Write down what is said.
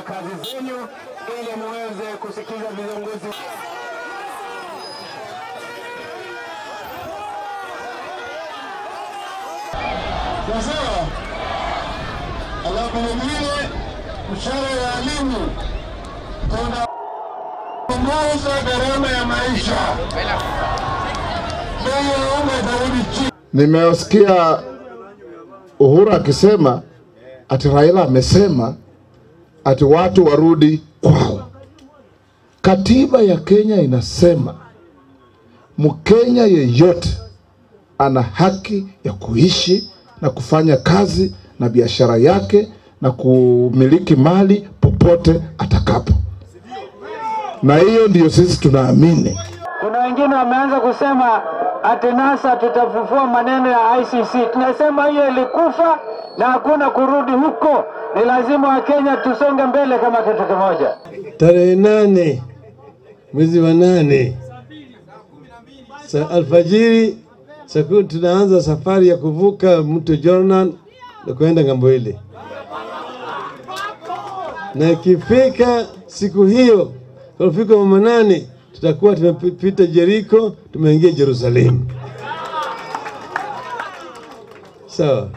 kazi zenyu ili muweze kusikiza viongozi. Sawa. Alafu mwingine mshahara ya elimu tunapunguza gharama ya maisha. Bei ya unga itarudi chini. Nimesikia Uhuru akisema ati Raila amesema ati watu warudi kwao. Katiba ya Kenya inasema Mkenya yeyote ana haki ya kuishi na kufanya kazi na biashara yake na kumiliki mali popote atakapo. Na hiyo ndiyo sisi tunaamini. Kuna wengine wameanza kusema ati NASA tutafufua maneno ya ICC. Tunasema hiyo ilikufa na hakuna kurudi huko. Ni lazima wa Kenya tusonge mbele kama kitu kimoja. Tarehe 8 mwezi wa 8 saa alfajiri siku tunaanza safari ya kuvuka mto Jordan na kwenda ngambo ile. Na ikifika siku hiyo, kufika 8 tutakuwa tumepita Jericho, tumeingia Jerusalem. Sawa.